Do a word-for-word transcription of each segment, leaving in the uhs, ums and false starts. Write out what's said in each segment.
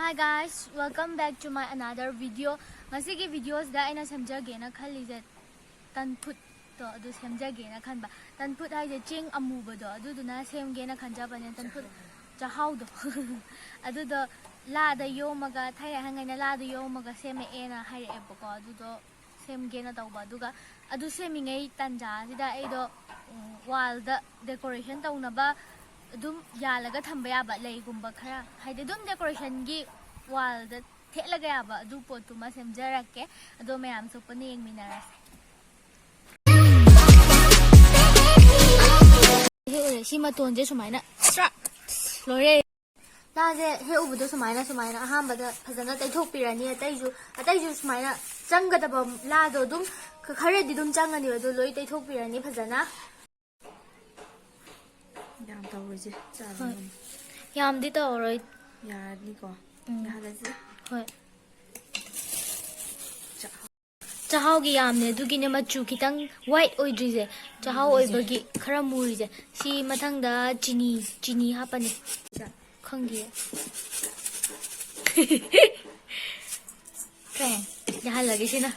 Hi guys, welcome back to my another video. ꯉꯁꯤꯒꯤ videoꯁꯤꯗ ꯑꯩꯅ ꯁꯦꯝꯖꯒꯦꯅ ꯈꯜꯂꯤꯁꯦ ꯇꯟꯐꯨꯠꯇꯣ ꯑꯗꯨ ꯁꯦꯝꯖꯒꯦꯅ ꯈꯟꯕ꯫ ꯇꯟꯐꯨꯠ ꯍꯥꯏꯁꯦ ꯆꯦꯡ ꯑꯃꯨꯕꯗꯣ ꯑꯗꯨꯗꯨꯅ ꯁꯦꯝꯒꯦꯅ ꯈꯟꯖꯕꯅꯦ꯫ ꯇꯟꯐꯨꯠ ꯆꯥꯛꯍꯥꯎꯗꯣ ꯑꯗꯨꯗꯣ ꯂꯥꯗ ꯌꯣꯝꯃꯒ, ꯊꯥꯏꯅ ꯑꯍꯟꯈꯩꯅ ꯂꯥꯗ ꯌꯣꯝꯃꯒ ꯁꯦꯝꯃꯛꯑꯦꯅ ꯍꯥꯏꯔꯛꯑꯦꯕꯀꯣ꯫ ꯑꯗꯨꯗꯣ ꯁꯦꯝꯒꯦꯅ ꯇꯧꯕ꯫ ꯑꯗꯨꯒ ꯑꯗꯨ ꯁꯦꯝꯃꯤꯉꯩ ꯇꯟꯖꯥꯁꯤꯗ ꯑꯩꯗꯣ, ꯎꯝ, wallꯗ decoration ꯇꯧꯅꯕ ꯑꯗꯨꯝ ꯌꯥꯜꯂꯒ ꯊꯝꯕ ꯌꯥꯕ ꯂꯩꯒꯨꯝꯕ ꯈꯔ, ꯍꯥꯏꯗꯤ ꯑꯗꯨꯝ decorationꯒꯤ wallꯗ ꯊꯦꯠꯂꯒ ꯌꯥꯕ ꯑꯗꯨ ꯄꯣꯠꯇꯨꯃ ꯁꯦꯝꯖꯔꯛꯀꯦ꯫ ꯑꯗꯣ ꯃꯌꯥꯝꯁꯨ ꯄꯨꯟꯅ ꯌꯦꯡꯃꯤꯟꯅꯔꯁꯦ꯫ ꯍꯦꯛ ꯎꯔꯦ, ꯁꯤ ꯃꯇꯣꯟꯁꯦ ꯁꯨꯃꯥꯏꯅ ꯁ꯭ꯔꯥꯛ ꯂꯣꯏꯔꯦ꯫ ꯂꯥꯁꯦ ꯍꯦꯛ ꯎꯕꯗꯣ ꯁꯨꯃꯥꯏꯅ, ꯁꯨꯃꯥꯏꯅ ꯑꯍꯥꯟꯕꯗ ꯐꯖꯅ ꯇꯩꯊꯣꯛꯄꯤꯔꯅꯤ꯫ ꯑꯇꯩꯁꯨ, ꯑꯇꯩꯁꯨ ꯁꯨꯃꯥꯏꯅ ꯆꯪꯒꯗꯕ ꯂꯥꯗꯣ ꯑꯗꯨꯝ ꯈ-, ꯈꯔꯗꯤ ꯑꯗꯨꯝ ꯆꯪꯒꯅꯤ, ꯑꯗꯣ ꯂꯣꯏ ꯇꯩꯊꯣꯛꯄꯤꯔꯅꯤ ꯐꯖꯅ꯫ ꯌꯥꯝ ꯇꯧꯔꯣꯏꯁꯦ, ꯆꯥꯕ ꯍꯣꯏ꯫ ꯉꯝꯃꯣꯏ꯫ ꯌꯥꯝꯗꯤ ꯇꯧꯔꯣꯏ꯫ ꯌꯥꯔꯅꯤꯀꯣ? ꯎꯝ꯫ ꯌꯥꯍꯜꯂꯁꯤ꯫ ꯍꯣꯏ꯫ ꯆꯥꯛ ꯆꯥꯛꯍꯥꯎꯒꯤ ꯌꯥꯝꯅꯦ, ꯑꯗꯨꯒꯤꯅꯦ ꯃꯆꯨ ꯈꯤꯇꯪ white ꯑꯣꯏꯗ꯭ꯔꯤꯁꯦ꯫ ꯆꯥꯛꯍꯥꯎ ꯃꯨꯔꯤꯁꯦ꯫ ꯑꯣꯏꯕꯒꯤ ꯈꯔ ꯃꯨꯔꯤꯁꯦ꯫ ꯁꯤ ꯃꯊꯪꯗ ꯆꯤꯅꯤ, ꯆꯤꯅꯤ ꯍꯥꯞꯄꯅꯤ꯫ ꯆꯥꯛ꯫ ꯈꯪꯗꯤꯌꯦ꯫ ꯀꯩ? ꯌꯥꯍꯜꯂꯒꯦ ꯁꯤꯅ꯫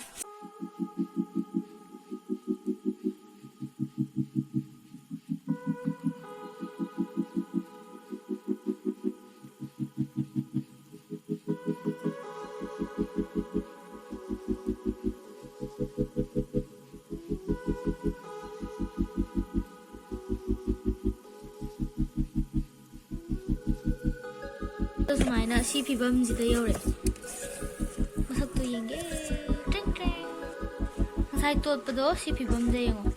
ꯁꯨꯃꯥꯏꯅ ꯁꯤ ꯐꯤꯕꯝꯁꯤꯗ ꯌꯧꯔꯛꯑꯦ꯫ ꯃꯁꯛꯇꯣ ꯌꯦꯡꯒꯦ꯫ ꯇ꯭ꯔꯦꯡ, ꯇ꯭ꯔꯦꯡ꯫ ꯉꯁꯥꯏ ꯇꯣꯠꯄꯗꯣ ꯁꯤ ꯐꯤꯕꯝꯗ ꯌꯦꯡꯉꯣ꯫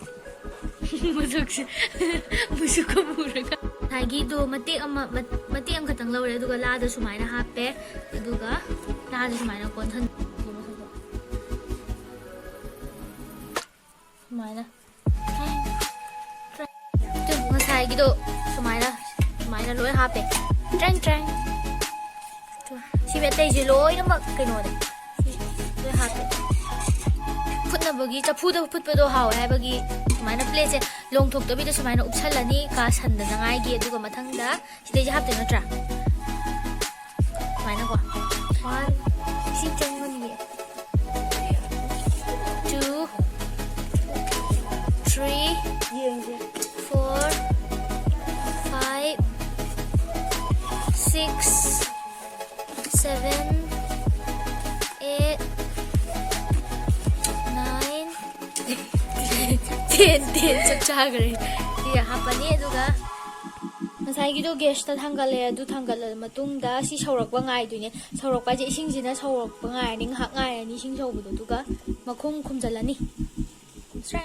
ꯃꯁꯛꯁꯦ ꯃꯨꯁꯨꯛꯀ ꯃꯨꯔꯒ꯫ ꯉꯁꯥꯏꯒꯤꯗꯣ ꯃꯇꯦꯛ ꯑꯃ, ꯃ-, ꯃꯇꯦꯛ ꯑꯃꯈꯛꯇꯪ ꯂꯧꯔꯦ, ꯑꯗꯨꯒ ꯂꯥꯗ ꯁꯨꯃꯥꯏꯅ ꯍꯥꯞꯄꯦ, ꯑꯗꯨꯒ ꯂꯥꯗ ꯁꯨꯃꯥꯏꯅ ꯀꯣꯟꯁꯟ-, ꯁꯨꯃꯥꯏꯅ꯫ ꯑꯗꯨ ꯉꯁꯥꯏꯒꯤꯗꯣ ꯁꯨꯃꯥꯏꯅ, ꯁꯨꯃꯥꯏꯅ ꯂꯣꯏ ꯍꯥꯞꯄꯦ꯫ ꯇ꯭ꯔꯦꯡ, ꯇ꯭ꯔꯦꯡ꯫ ꯁꯤ ꯑꯇꯩꯁꯦ ꯂꯣꯏꯅꯃꯛ ꯀꯩꯅꯣꯅꯦ꯫ ꯁꯤ ꯂꯣꯏ ꯍꯥꯞꯄꯦ꯫ ꯐꯨꯠꯅꯕꯒꯤ, ꯆꯐꯨꯗ ꯐꯨꯠꯄꯗꯣ ꯍꯥꯎꯋꯦ ꯍꯥꯏꯕꯒꯤ ꯁꯨꯃꯥꯏꯅ plateꯁꯦ ꯂꯣꯡꯊꯣꯛꯇꯕꯤꯗ ꯁꯨꯃꯥꯏꯅ ꯎꯞꯁꯜꯂꯅꯤ, ꯀꯥꯁꯟꯗꯅꯉꯥꯏꯒꯤ꯫ ꯑꯗꯨꯒ ꯃꯊꯪꯗ ꯁꯤꯗꯩꯁꯦ ꯍꯥꯞꯇꯣꯏ ꯅꯠꯇ꯭ꯔꯥ? ꯁꯨꯃꯥꯏꯅꯀꯣ꯫ One, ꯁꯤ ꯆꯪꯉꯅꯤꯌꯦ꯫ Two, three, four, five, six, seven, eight, nine, ten, ten ꯆꯞ ꯆꯥꯈ꯭ꯔꯦ꯫ ꯁꯤ ꯍꯥꯞꯄꯅꯤ, ꯑꯗꯨꯒ ꯉꯁꯥꯏꯒꯤꯗꯣ gasꯇ ꯊꯥꯡꯒꯠꯂꯦ꯫ ꯑꯗꯨ ꯊꯥꯡꯒꯠꯂꯕ ꯃꯇꯨꯡꯗ ꯁꯤ ꯁꯧꯔꯛꯄ ꯉꯥꯏꯗꯣꯏꯅꯦ꯫ ꯁꯧꯔꯛꯄ ꯍꯥꯏꯁꯦ ꯏꯁꯤꯡꯁꯤꯅ ꯁꯧꯔꯛꯄ ꯉꯥꯏꯔꯅꯤ, ꯉꯥꯏꯍꯥꯛ ꯉꯥꯏꯔꯅꯤ ꯏꯁꯤꯡ ꯁꯧꯕꯗꯣ, ꯑꯗꯨꯒ ꯃꯈꯨꯝ ꯈꯨꯝꯖꯤꯜꯂꯅꯤ꯫ ꯁ꯭ꯔꯦ꯫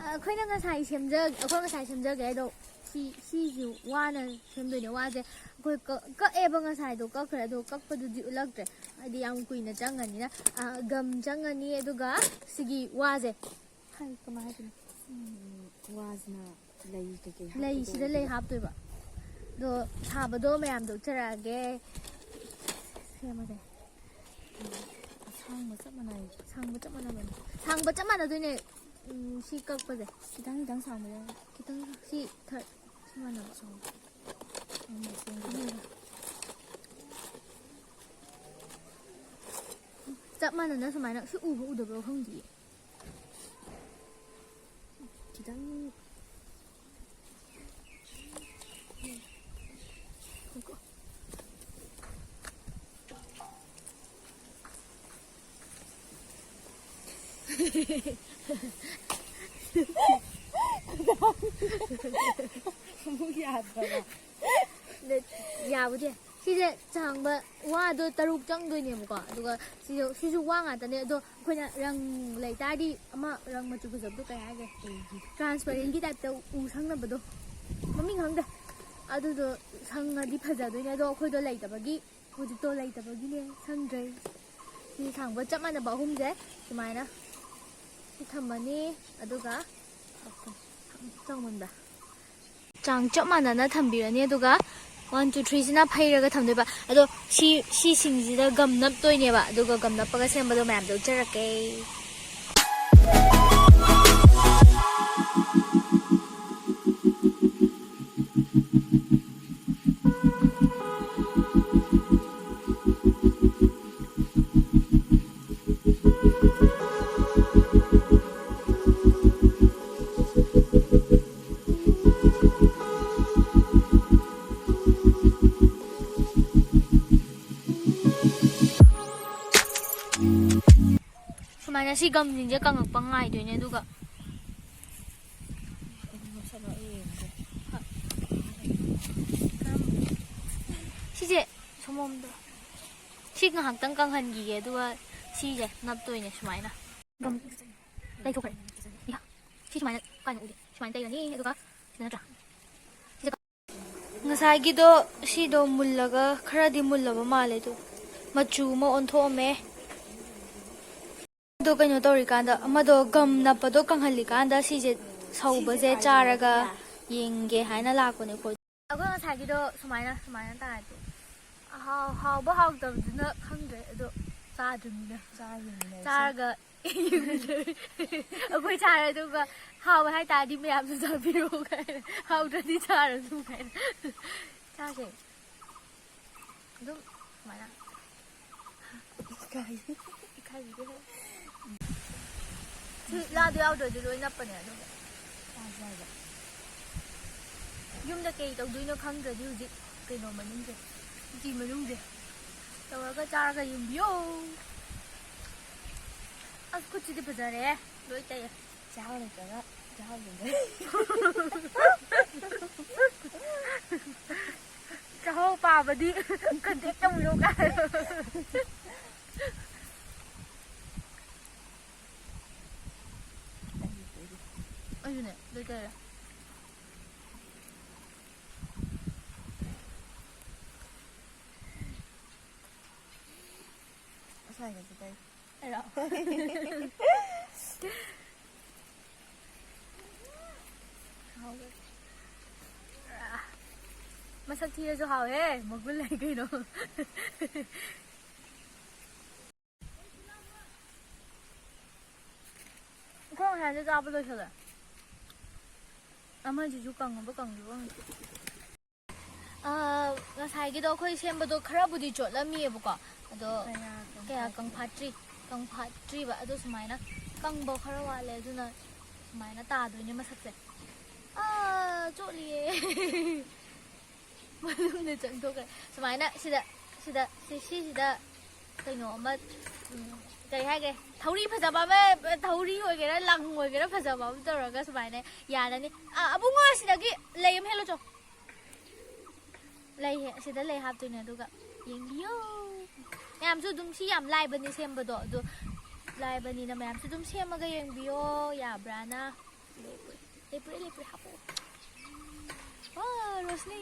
ꯑꯩꯈꯣꯏꯅ ꯉꯁꯥꯏ ꯁꯦꯝꯖ-, ꯑꯩꯈꯣꯏ ꯉꯁꯥꯏ ꯁꯦꯝꯖꯒꯦ ꯍꯥꯏꯗꯣ ꯁꯤ, ꯁꯤꯁꯨ ꯋꯥꯅ ꯁꯦꯝꯗꯣꯏꯅꯦ꯫ ꯋꯥꯁꯦ ꯑꯩꯈꯣꯏ ꯀꯛ-, ꯀꯛꯑꯦꯕ ꯉꯁꯥꯏꯗꯣ, ꯀꯛꯈ꯭ꯔꯦ꯫ ꯑꯗꯣ ꯀꯛꯄꯗꯨꯗꯤ ꯎꯠꯂꯛꯇ꯭ꯔꯦ, ꯍꯥꯏꯗꯤ ꯌꯥꯝ ꯀꯨꯏꯅ ꯆꯪꯉꯅꯤꯅ꯫ ꯑ, gum ꯆꯪꯉꯅꯤ, ꯑꯗꯨꯒ ꯁꯤꯒꯤ ꯋꯥꯁꯦ, ꯍꯥꯏ, ꯀꯃꯥꯏ ꯍꯥꯏꯗꯣꯏꯅꯣ? ꯎꯝ, ꯋꯥꯁꯤꯅ ꯂꯩ ꯀꯩꯀꯩ ꯍꯥꯞꯄꯗꯣ ꯂꯩꯁꯤꯗ ꯂꯩ ꯑꯗꯨꯒ ꯍꯥꯞꯇꯣꯏꯕ꯫ ꯑꯗꯣ ꯁꯥꯕꯗꯣ ꯃꯌꯥꯝꯗ ꯎꯠꯆꯔꯛꯑꯒꯦ꯫ ꯁꯦꯝꯃꯁꯦ꯫ ꯑꯁꯥꯡꯕ ꯆꯞ ꯃꯥꯟꯅꯩ꯫ ꯁꯥꯡꯕ ꯆꯞ ꯃꯥꯟꯅꯕꯅꯦ꯫ ꯁꯥꯡꯕ ꯆꯞ ꯃꯥꯟꯅꯗꯣꯏꯅꯦ꯫ ꯎꯝ, ꯁꯤ ꯀꯛꯄꯁꯦ꯫ ꯈꯤꯇꯪ ꯈꯤꯇꯪ ꯁꯥꯡꯕ ꯌꯥꯎꯋꯦ꯫ ꯈꯤꯇꯪ ꯁꯤ ꯊꯔ-, ꯁꯤ ꯃꯥꯟꯅꯕ꯫ ꯁꯥꯡꯕ ꯁꯦꯝꯒꯦ꯫ ꯆꯞ ꯃꯥꯟꯅꯅ ꯁꯨꯃꯥꯏꯅ ꯁꯤ ꯎꯕ ꯎꯗꯕ꯭ꯔꯣ ꯈꯪꯗꯤꯌꯦ꯫ ꯈꯤꯇꯪ ꯑꯃꯨꯛ ꯌꯥꯗ꯭ꯔꯕ? ꯌꯥꯕꯨꯗꯤ ꯌꯥꯏ꯫ ꯁꯤꯁꯦ ꯆꯥꯡꯕ ꯋꯥꯗꯣ ꯇꯔꯨꯛ ꯆꯪꯗꯣꯏꯅꯦꯕꯀꯣ꯫ ꯑꯗꯨꯒ ꯁꯤꯁꯨ, ꯁꯤꯁꯨ ꯋꯥ ꯉꯥꯛꯇꯅꯦ꯫ ꯑꯗꯣ ꯑꯩꯈꯣꯏꯅ ꯔꯪ ꯂꯩ ꯇꯥꯔꯗꯤ, ꯑꯃ ꯔꯪ ꯃꯆꯨ ꯐꯖꯕꯗꯣ ꯀꯩ ꯍꯥꯏꯒꯦ? Transparentꯀꯤ typeꯇ ꯎ ꯁꯪꯅꯕꯗꯣ, ꯃꯃꯤꯡ ꯈꯪꯗꯦ꯫ ꯑꯗꯨꯗꯣ ꯁꯪꯉꯗꯤ ꯐꯖꯗꯣꯏꯅꯦ꯫ ꯑꯗꯣ ꯑꯩꯈꯣꯏꯗꯣ ꯂꯩꯇꯕꯒꯤ, ꯍꯧꯖꯤꯛꯇꯣ ꯂꯩꯇꯕꯒꯤꯅꯦ ꯁꯪꯗ꯭ꯔꯦ꯫ ꯁꯤ ꯁꯥꯡꯕ ꯆꯞ ꯃꯥꯟꯅꯕ ꯑꯍꯨꯝꯁꯦ ꯁꯨꯃꯥꯏꯅ ꯊꯝꯃꯅꯤ꯫ ꯑꯗꯨꯒ ꯆꯥꯎꯃꯟꯕ꯭ꯔꯥ? ꯆꯥꯡ ꯆꯞ ꯃꯥꯟꯅꯅ ꯊꯝꯕꯤꯔꯅꯤ꯫ ꯑꯗꯨꯒ one, two, threeꯁꯤꯅ ꯐꯩꯔꯒ ꯊꯝꯗꯣꯏꯕ꯫ ꯑꯗꯣ ꯁꯤ, ꯁꯤꯁꯤꯡꯁꯤꯗ gum ꯅꯞꯇꯣꯏꯅꯦꯕ꯫ ꯑꯗꯨꯒ gum ꯅꯞꯄꯒ ꯁꯦꯝꯕꯗꯣ ꯃꯌꯥꯝꯗ ꯎꯠꯆꯔꯛꯀꯦ꯫ ꯉꯁꯤ ꯒꯝꯁꯤꯡꯁꯦ ꯀꯪꯉꯛꯄ ꯉꯥꯏꯗꯣꯏꯅꯦ, ꯑꯗꯨꯒ ꯁꯤꯁꯦ ꯁꯣꯃꯣꯝꯗꯣ ꯁꯤ ꯉꯥꯏꯍꯥꯛꯇꯪ ꯀꯪꯍꯟꯈꯤꯒꯦ, ꯑꯗꯨꯒ ꯁꯤꯁꯦ ꯅꯞꯇꯣꯏꯅꯦ ꯁꯨꯃꯥꯏꯅ꯫ ꯒꯝ ꯂꯩꯊꯣꯛꯈ꯭ꯔꯦ꯫ ꯌꯥ, ꯁꯤ ꯁꯨꯃꯥꯏꯅ ꯀꯥꯏꯅ ꯎꯗꯦ꯫ ꯁꯨꯃꯥꯏꯅ ꯇꯩꯔꯅꯤ, ꯑꯗꯨꯒ ꯁꯤꯗ ꯅꯠꯇ꯭ꯔꯥ? ꯁꯤꯗ ꯉꯁꯥꯏꯒꯤꯗꯣ ꯁꯤꯗꯣ ꯃꯨꯜꯂꯒ ꯈꯔꯗꯤ ꯃꯨꯜꯂꯕ ꯃꯥꯜꯂꯦ꯫ ꯑꯗꯨ ꯃꯆꯨ ꯑꯃ ꯑꯣꯟꯊꯣꯛꯑꯝꯃꯦ꯫ ꯑꯗꯣ ꯀꯩꯅꯣ ꯇꯧꯔꯤꯀꯥꯟꯗ, ꯑꯃꯗꯣ ꯒꯝ ꯅꯞꯄꯗꯣ ꯀꯪꯍꯜꯂꯤꯀꯥꯟꯗ ꯁꯤꯁꯦ ꯁꯧꯕꯁꯦ ꯆꯥꯔꯒ ꯌꯦꯡꯒꯦ ꯍꯥꯏꯅ ꯂꯥꯛꯄꯅꯦ ꯑꯩꯈꯣꯏ꯫ ꯑꯩꯈꯣꯏ ꯉꯁꯥꯏꯒꯤꯗꯣ ꯁꯨꯃꯥꯏꯅ, ꯁꯨꯃꯥꯏꯅ ꯇꯥꯔꯗꯤ ꯍꯥꯎ-, ꯍꯥꯎꯕ ꯍꯥꯎꯇꯕꯗꯨꯅ ꯈꯪꯗ꯭ꯔꯦ, ꯑꯗꯣ ꯆꯥꯗ꯭ꯔꯤꯕꯅꯤꯅ꯫ ꯆꯥꯔꯒ ꯑꯩꯈꯣꯏ ꯆꯥꯔꯦ, ꯑꯗꯨꯒ ꯍꯥꯎꯋꯦ ꯍꯥꯏꯇꯥꯔꯗꯤ ꯃꯌꯥꯝꯁꯨ ꯆꯥꯕꯤꯔꯣ ꯀꯥꯏꯅ, ꯍꯥꯎꯇ꯭ꯔꯗꯤ ꯆꯥꯔꯁꯨ ꯀꯥꯏꯅ꯫ ꯆꯥꯁꯦ꯫ ꯑꯗꯨꯝ ꯁꯨꯃꯥꯏꯅ꯫ ꯏꯀꯥꯏ꯫ ꯏꯀꯥꯏꯕꯤꯗꯦ꯫ ꯁꯤ ꯂꯥꯗꯣ ꯌꯥꯎꯗ꯭ꯔꯗꯤ ꯂꯣꯏ ꯅꯞꯄꯅꯦ ꯑꯗꯨꯒ꯫ ꯆꯥꯁꯦ ꯍꯥꯏꯕ꯫ ꯌꯨꯝꯗ ꯀꯩ ꯇꯧꯗꯣꯏꯅꯣ ꯈꯪꯗ꯭ꯔꯗꯤ ꯍꯧꯖꯤꯛ ꯀꯩꯅꯣ ꯃꯅꯨꯡꯁꯦ, ꯎꯇꯤ ꯃꯅꯨꯡꯁꯦ ꯇꯧꯔꯒ ꯆꯥꯔꯒ ꯌꯦꯡꯕꯤꯌꯣ꯫ ꯑꯁ, ꯈꯨꯠꯁꯤꯗꯤ ꯐꯖꯔꯦ, ꯂꯣꯏ ꯇꯩꯔꯦ꯫ ꯆꯥꯛꯍꯥꯎ ꯂꯩꯇ꯭ꯔꯒ ꯆꯥꯛꯍꯥꯎ ꯌꯦꯡꯗꯣꯏ꯫ ꯆꯥꯛꯍꯥꯎ ꯄꯥꯕꯗꯤ contact ꯇꯧꯕꯤꯔꯣ ꯀꯥꯏ꯫ ꯑꯩꯁꯨꯅꯦ, ꯂꯩꯇꯔꯦ꯫ ꯑꯁ꯭ꯋꯥꯏꯒꯁꯦ ꯇꯩ꯫ ꯑꯩꯔꯣ? ꯍꯥꯎꯋꯦ꯫ ꯃꯁꯛ ꯊꯤꯔꯁꯨ ꯍꯥꯎꯋꯦ, ꯃꯒꯨꯟ ꯂꯩ ꯀꯩꯅꯣ꯫ ꯑꯩꯈꯣꯏ ꯉꯁꯥꯏꯗ ꯆꯥꯕ ꯂꯣꯏꯁꯜꯂꯦ꯫ ꯑꯃꯁꯤꯁꯨ ꯀꯪꯉꯕ ꯀꯪꯗ꯭ꯔꯤꯕ ꯈꯪꯗꯦ꯫ ꯑꯥ, ꯉꯁꯥꯏꯒꯤꯗꯣ ꯑꯩꯈꯣꯏ ꯁꯦꯝꯕꯗꯣ ꯈꯔꯕꯨꯗꯤ ꯆꯣꯠꯂꯝꯃꯤꯑꯕꯀꯣ, ꯑꯗꯣ ꯀꯌꯥ ꯀꯌꯥ ꯀꯪꯐꯥꯠꯇ꯭ꯔꯤ꯫ ꯀꯪꯐꯥꯠꯇ꯭ꯔꯤ, ꯀꯪꯐꯥꯠꯇ꯭ꯔꯤꯕ꯫ ꯑꯗꯣ ꯁꯨꯃꯥꯏꯅ ꯀꯪꯕ ꯈꯔ ꯋꯥꯠꯂꯦ, ꯑꯗꯨꯅ ꯁꯨꯃꯥꯏꯅ ꯇꯥꯗꯣꯏꯅꯦ ꯃꯁꯛꯁꯦ꯫ ꯑꯥ, ꯆꯣꯠꯂꯤꯌꯦ꯫ ꯃꯅꯨꯡꯗ ꯆꯪꯊꯣꯛꯈ꯭ꯔꯦ꯫ ꯁꯨꯃꯥꯏꯅ ꯁꯤꯗ, ꯁꯤꯗ, ꯁꯤ, ꯁꯤꯁꯤꯗ ꯀꯩꯅꯣ ꯑꯃ, ꯎꯝ, ꯀꯩ ꯍꯥꯏꯒꯦ, ꯊꯧꯔꯤ ꯐꯖꯕ ꯑꯃ, ꯊꯧꯔꯤ ꯑꯣꯏꯒꯦꯔꯥ, ꯂꯪ ꯑꯣꯏꯒꯦꯔꯥ, ꯐꯖꯕ ꯑꯃ ꯇꯧꯔꯒ ꯁꯨꯃꯥꯏꯅ ꯌꯥꯜꯂꯅꯤ꯫ ꯑ, ꯑꯕꯨꯡꯉꯣ, ꯑꯁꯤꯗꯒꯤ ꯂꯩ ꯑꯃ ꯍꯦꯛꯂꯨ ꯆꯣ꯫ ꯂꯩ ꯍꯦ-, ꯑꯁꯤꯗ ꯂꯩ ꯍꯥꯞꯇꯣꯏꯅꯦ, ꯑꯗꯨꯒ ꯌꯦꯡꯕꯤꯌꯣ꯫ ꯃꯌꯥꯝꯁꯨ ꯑꯗꯨꯝ, ꯁꯤ ꯌꯥꯝ ꯂꯥꯏꯕꯅꯤ ꯁꯦꯝꯕꯗꯣ, ꯑꯗꯣ ꯂꯥꯏꯕꯅꯤꯅ ꯃꯌꯥꯝꯁꯨ ꯑꯗꯨꯝ ꯁꯦꯝꯃꯒ ꯌꯦꯡꯕꯤꯌꯣ꯫ ꯌꯥꯕ꯭ꯔꯥꯅ? ꯂꯦꯞꯄꯨꯔꯦ, ꯂꯦꯞꯄꯨꯔꯦ, ꯂꯦꯞꯄꯨꯔꯦ, ꯍꯥꯞꯄꯛꯑꯣ꯫ ꯑꯣ, ꯔꯣꯁꯅꯤ꯫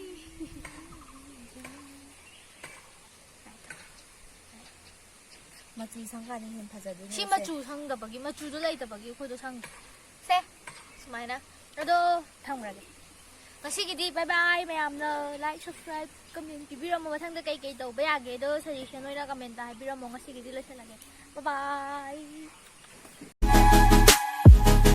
ꯃꯆꯨ ꯁꯪꯀꯥꯟꯗ ꯍꯦꯟꯅ ꯐꯖꯗꯣꯏꯅꯦ ꯁꯤ ꯁꯦ꯫ ꯃꯆꯨ ꯁꯪꯗꯕꯒꯤ, ꯃꯆꯨꯗꯣ ꯂꯩꯇꯕꯒꯤ ꯑꯩꯈꯣꯏꯗꯣ ꯁꯪꯗꯦ꯫ ꯁꯦ, ꯁꯨꯃꯥꯏꯅ꯫ ꯑꯗꯣ ꯊꯝꯈ꯭ꯔꯒꯦ꯫ ꯉꯁꯤꯒꯤꯗꯤ bye bye꯫ ꯃꯌꯥꯝꯅ like, subscribe, comment ꯄꯤꯕꯤꯔꯝꯃꯣ꯫ ꯃꯊꯪꯗ ꯀꯩ ꯀꯩ ꯇꯧꯕ ꯌꯥꯒꯦꯗꯣ suggestion ꯑꯣꯏꯅ comment ꯇ ꯍꯥꯏꯕꯤꯔꯝꯃꯣ꯫ ꯉꯁꯤꯒꯤꯗꯤ ꯂꯣꯏꯁꯤꯜꯂꯒꯦ꯫ Bye bye꯫